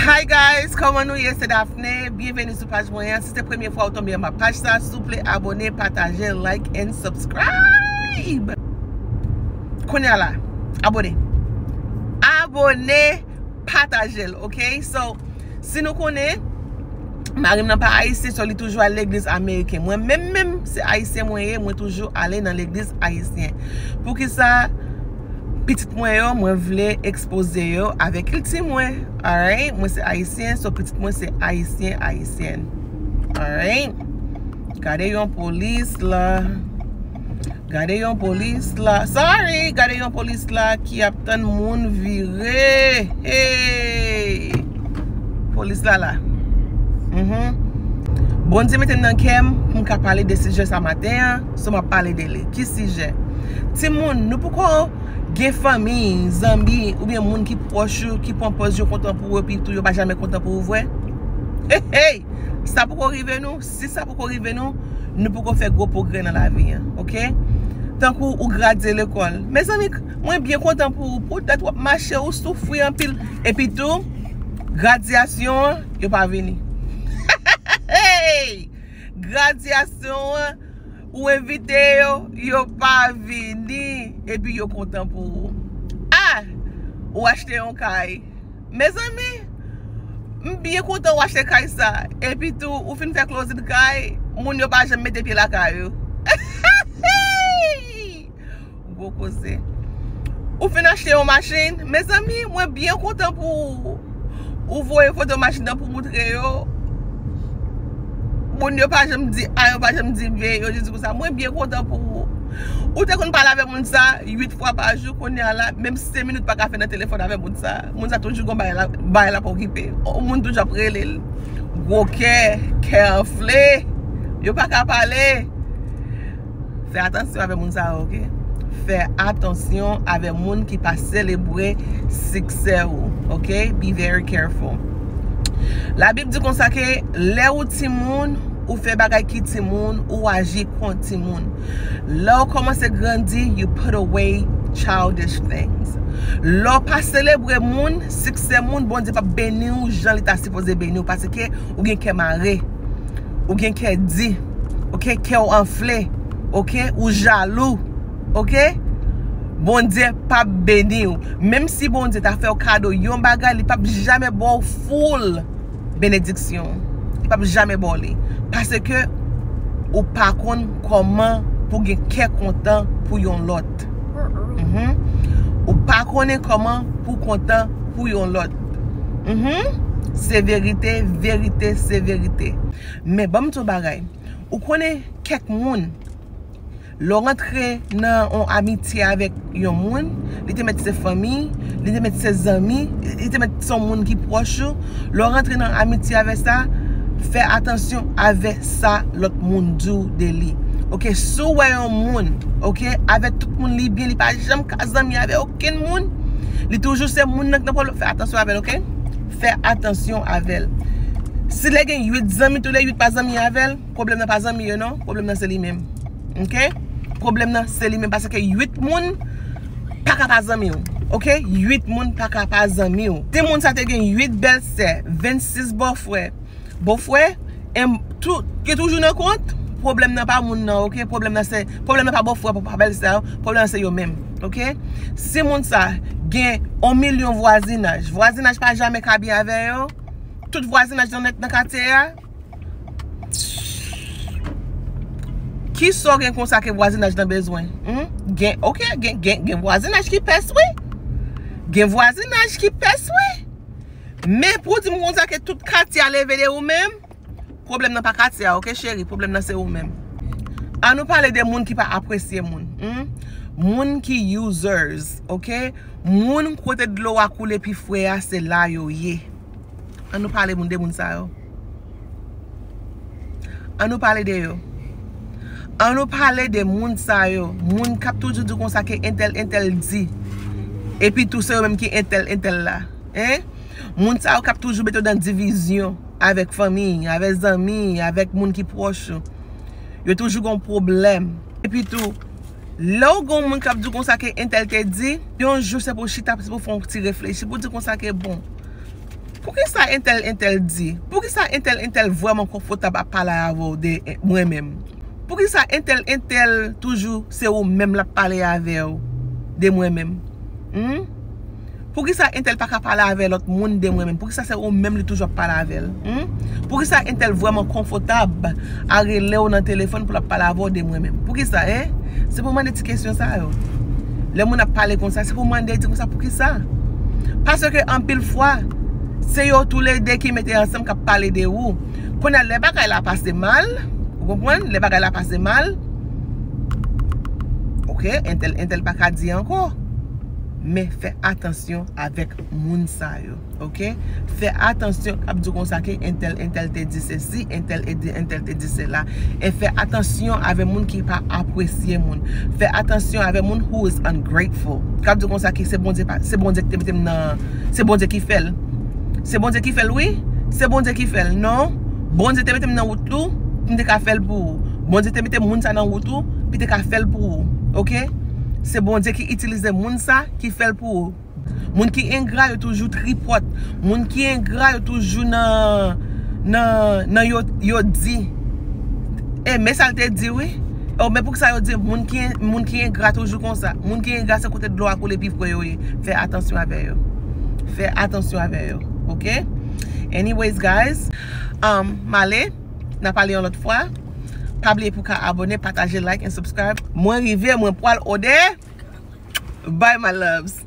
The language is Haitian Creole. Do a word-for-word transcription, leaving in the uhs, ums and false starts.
Hi guys, kòman nou ye? Se Daphne. Byenveni sou paj mwen an. Si se premye fwa ou tonbe anba paj sa, souple abone, pataje, like and subscribe. Kounye a la, abone. Abone, pataje l, ok? So, si nou konnen, mari m nan pa ayisyen, so li toujou al legliz ameriken. Mwen menm menm, se ayisyen mwen ye, mwen toujou ale nan legliz ayisyen. Poukisa pitit mwen yo, mwen vle ekspoze yo avèk kilti mwen. Alright? Mwen se ayisyen, so pitit mwen se ayisyen, ayisyèn. Alright? Gade yon polis la. Gade yon polis la. Sorry, gade yon polis la ki ap tann moun vire. Hey! Polis la la. Mhm. Bondye mete m nan kè m pou m ka pale de sijè sa maten an, so m ap pale de li. Ki sijè? Timoun, nou poko gen fanmi, zanmi, oubyen moun ki pwòch ou, ki pran pòz yo kontan pou ou, epi tou yo pa janmen kontan pou ou vre? Hey, hey! Sa poko rive nou? Si sa poko rive nou, nou poko fè gwo pwogrè nan lavi an, ok? Tankou ou gradye lekòl. Mezanmi, mwen byen kontan pou ou. Poutèt w ap mache, ou soufri anpil. Epi tou, gradyasyon an, yo pa vini. Hey! Gradyasyon an, ou envite yo, yo pa vini. Epi yo kontan pou ou. Ah! Ou achte yon kay. Mezanmi, m byen kontan w achte kay sa. Epi tou, ou fin fè closing kay, moun yo pa janm mete pye lakay ou. Gwo koze. Ou fin achte yon machin, mezanmi, mwen byen kontan pou ou. Ou voye foto machin nan pou moutre yo. Moun yo pa janm di a, yo pa janm di b, yo jis di konsa, mwen byen kontan pou ou. Ou te konn pale avè moun sa uit fwa pa jou, kounye a la, menm senk minit pa ka fè nan telefòn avè moun sa. Moun sa toujou gon bagay la, bagay la pou okipe. O, moun toujou ap rele l. Gwo kè, kè anfle. Yo pa ka pale. Fè atansyon avè moun sa yo, ok? Fè atansyon avè moun ki pa selebre siksè ou, ok? Be very careful. Labib di konsa ke lè ou timoun, ou fè bagay ki timoun, ou aji kon timoun. Lè w kòmanse grandi, you put away childish things. Lè w pa selebre moun, siksè moun, Bondye p ap beni w jan li ta sipoze beni w, paske ou gen kè mare, ou gen kè di, ok, kè w anfle, ok, ou jalou, ok. Bondye p ap beni w. Menm si Bondye ta fè w kado yon bagay, li p ap jamè ba w full benediksyon. Li p ap jamè ba w li. Paske ou pa konn kòman pou gen kè kontan pou yon lòt. Mhm. Ou pa konnen kòman pou kontan pou yon lòt. Mhm. Se verite, verite, se verite. Men ban m di w bagay. Ou konnen kèk moun, lè w rantre nan yon amitye avèk yon moun, li te mèt se fanmi, li te mèt se zanmi, li te mèt se yon moun ki pwòch ou, lè w rantre nan amitye avè sa, fè atansyon avè sa lòt moun di w de li. Ok, si w wè yon moun, ok, avèk tout moun li byen, li pa janm ka zanmi avè okenn moun, li toujou se moun nan ki nan pwoblèm, fè atansyon avè l, ok? Fè atansyon avè l. Si lè gen uit zanmi, tou lè uit pa zanmi avè l, pwoblèm nan pa zanmi yo non, pwoblèm nan se li menm. Ok? Pwoblèm nan se li menm, paske uit moun pa ka pa zanmi w. Ok? Uit moun pa ka pa zanmi w. Timoun sa te gen uit bèlsè, vennsis bòfrè. Bòfrè, em, tou, yo toujou nan kont, pwoblèm nan pa moun nan, ok? Pwoblèm nan se, pwoblèm nan pa bòfrè, pa, pa bèlsè, pwoblèm nan se yo menm, ok? Si moun sa gen yon milyon vwazinaj, vwazinaj pa janmen ka byen avè yo, tout vwazinaj nan nèt nan katye a, kisa w gen konsa ke vwazinaj nan bezwen? Hmm? Gen, ok, gen, gen, gen vwazinaj ki pès, wi. Gen vwazinaj ki pès, wi. Men pou w di m konsa ke tout katye a leve de ou menm, pwoblèm nan pa katye a, ok, cheri? Pwoblèm nan se ou menm. An nou pale de moun ki pa apresye moun. Hmm? Moun ki users, ok? Moun kote dlo a koule pi fre a, se la yo ye. An nou pale moun de moun sa yo. An nou pale de yo. An nou pale de moun sa yo. Moun k ap toujou di konsa ke entèl, entèl di. Epi tou se yo menm ki entèl, entèl la. Hein? Moun sa yo k ap toujou mete w nan divizyon avèk fanmi, avèk zanmi, avèk moun ki pwòch ou. Yo toujou gon pwoblèm. Epi tou, lè w gon moun k ap di w konsa ke entèl te di, yon jou se pou w chita, se pou w fè yon ti reflechi, pou w di konsa ke bon, Poukisa entèl entèl di? Poukisa entèl entèl vrèman konfòtab ap pale avè w de mwen menm? Poukisa entèl entèl toujou se ou menm l ap pale avè w de mwen menm? Hmm? Poukisa entèl pa ka pale avè lòt moun de mwen menm? Poukisa se ou menm li toujou ap pale avè l? Hmm? Poukisa entèl vrèman konfòtab a rele w nan telefòn pou l ap pale avè w de mwen menm? Poukisa, en? Se pou mande ti kesyon sa yo. Lè moun ap pale konsa, se pou mande di konsa poukisa. Paske anpil fwa, se yo toulede ki mete ansanm k ap pale de ou. Kounye a, lè bagay la pase mal, ou konprann? Lè bagay la pase mal, ok, entèl entèl pa ka di ankò. Men fè atansyon avèk moun sa yo, ok? Fè atansyon k ap di w konsa ke entèl entèl te di sesi, entèl entèl te di sela. E fè atansyon avè moun ki pa apresye moun. Fè atansyon avè moun who is ungrateful. K ap di w konsa ke se Bondye pa, se Bondye ki te mete m nan, se Bondye ki fè l. Se Bondye ki fè l, wi. Se Bondye ki fè l, non. Bondye te mete m nan wout ou pou m te ka fè l pou ou. Bondye te mete moun sa nan wout ou pou te ka fè l pou ou, ok? Se Bondye ki itilize moun sa ki fè l pou ou. Moun ki engra yo toujou tripòt. Moun ki engra yo toujou nan nan nan yo yo di. E men sa l te di, wi. Oh, men poukisa yo di moun ki moun ki engra toujou konsa? Moun ki engra se kote dlo a koule pi fre yo ye. Fè atansyon avè yo. Fè atansyon avè yo, ok? Anyways, guys, um, m ale. N a pale yon lòt fwa. Pa bliye pou ka abone, pataje, like and subscribe. Mwen rive, mwen pwal ode. Bye, my loves.